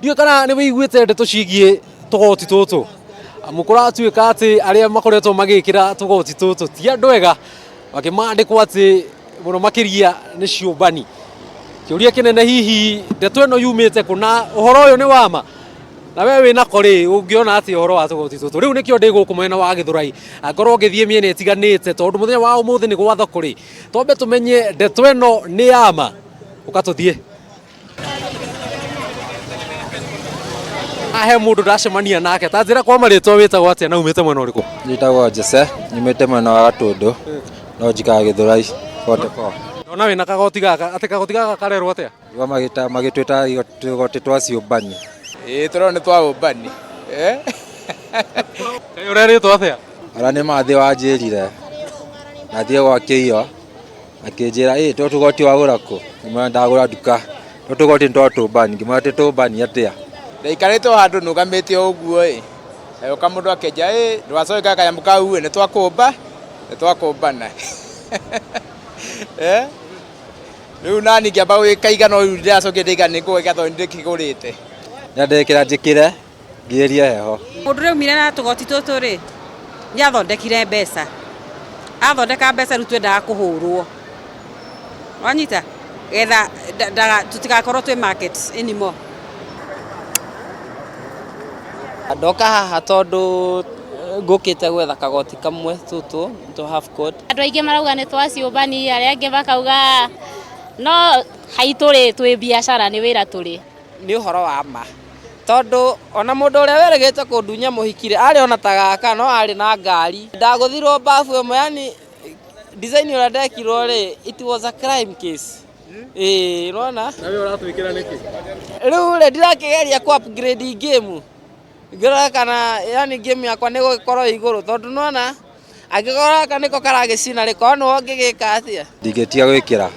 Ndiũĩ kana nĩ wĩiguĩte ndeto ciĩgiĩ tũgoti tũtũ. Amu kũratuĩka atĩ arĩa makoretwo magĩkĩra tũgoti tũtũ ti andũ ega, makĩmandĩkwo atĩ mũno makĩria nĩ ciũmbani. Kĩũria kĩnene hihi ndeto ĩno yumĩte kũ na ũhoro ũyũ nĩ wa ma? Na we wĩ nako rĩ, ũngĩona atĩa ũhoro wa tũgoti tũtũ? Rĩu nĩkĩo ndĩ gũkũ mwena wa Gĩthũrai, ngorwo ngĩthiĩ mĩena ĩtiganĩte tondũ mũthenya wa ũmũthĩ nĩ gwa thoko rĩ, twambe tũmenye ndeto ĩno nĩ ya ma? Ũka tũthiĩ. Haha he mũndũ ndacemania nake, ta njĩra kwa marĩtwa wĩtagwo atĩa na umĩte mwena ũrĩkũ? Njĩtagwo Jesse, nyumĩte mwena wa Gatũndũ, no njikaraga Gĩthũrai 44. Ndona wĩna kagoti gaka, atĩ kagoti gaka karerwo atĩa? Igua magĩtwĩta tũgoti twa ciũmbani. Ĩĩ tũrona nĩ twa ũmbani. Kaĩ ũrerĩtwo atĩa? Ona nĩ mathĩ wanjĩrire, nathiĩ gwa kĩio, Akĩnjĩra, ĩ to tũgoti wagũra kũ? Ngĩmwĩra ndagũra nduka. To tũgoti nĩ twa tũmbani. Ngĩmwĩra atĩ tũmbani atĩa? Ndaikarĩte o handũ nũgamĩte o ũguo ĩ, hagĩũka mũndũ akĩnjĩra ĩ ndũgacoke kanyamũ kau ĩ, nĩ twakũmba, nĩ twakũmbana. Rĩu nani ngĩamba gũgĩkaiga no rĩu ndĩracokire ndĩraiga nĩ ngũgĩkĩra tondũ nĩ ndĩkĩgũrĩte. Nĩandekera njĩkĩre. Ngĩria heho. Mũndũ ũrĩa aumire na tũgoti tũtũ rĩ, nĩ athondekire mbeca. Athondeka mbeca rĩu twendaga kũhũrwo. Wanyita? Getha tũtigakorwo twĩ market anymore. Ndoka haha tondũ ngũkĩte gwetha kagoti kamwe tũtũ tũ half coat. Andũ aingĩ marauga nĩ twa ciũmbani, arĩa angĩ makauga no haitũ rĩ, twĩ biacara nĩ wĩra tũrĩ. Nĩ ũhoro wa ma tondũ ona mũndũ ũrĩa werĩgĩte kũndunya mũhiki rĩ, arĩ ona ta gaka no arĩ na ngari. Ndagũthirwo bafu ĩmwe yani design ũrĩa ndekirwo rĩ, it was a crime case. Ĩĩ nĩwona? Na we ũratwĩkĩra nĩkĩ? Rĩu rĩ ndirakĩgeria kũ upgrade game ngĩrore kana yani game yakwa nĩ ĩgũgĩkorwo ĩ igũrũ tondũ nĩwona Angĩkorwo gaka nĩko karagĩcina rĩ, korwo nĩwe ũngĩgĩka atĩa? Ndingĩtiga gwĩkĩra.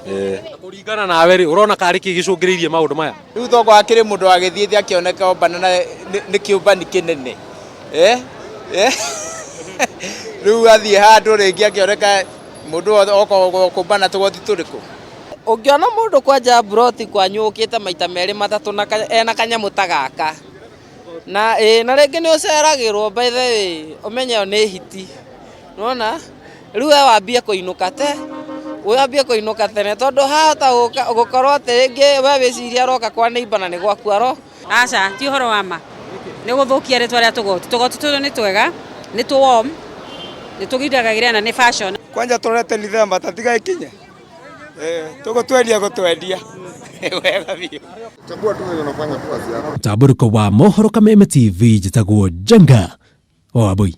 Ĩĩ. Kũringana nawe rĩ, ũrona karĩ kĩ gĩcũngĩrĩirie maũndũ maya? Rĩu tokorwo hakĩrĩ mũndũ wagĩthiĩte akĩoneka ombana na nĩ kĩũmbani kĩnene. Eh? Eh? Rĩu athiĩ handũ rĩngĩ akĩoneka mũndũ wothe oka kũmbana tũgoti tũrĩkũ? Ũngĩona mũndũ kwanja mburoti kwanyu ũkĩte maita merĩ matatũ na ena kanyamũ ta gaka, Na ĩĩ na rĩngĩ nĩ ũceragĩrwo by the way ũmenye ĩyo nĩ hiti, nĩwona? Rĩu we wambie kũinũka te, wambie kũinũka tene tondũ hahota gũkorwo atĩ rĩngĩ we wĩcirie aroka kwa neighbour na nĩ gwaku aroka. Aca, ti ũhoro wa ma. Nĩ gũthũkia rĩtwa rĩa tũgoti. Tũgoti tũtũ nĩ twega, nĩ tũ warm, nĩ tũgindagĩra na nĩ fashion. Kwanja tũrorete December ta tiga ĩkinye. Tũgũtwendia gũtwendia wega biũ. Mũtambũrũko wa mohoro Kameme TV njĩtagwo Njenga wa Wambui.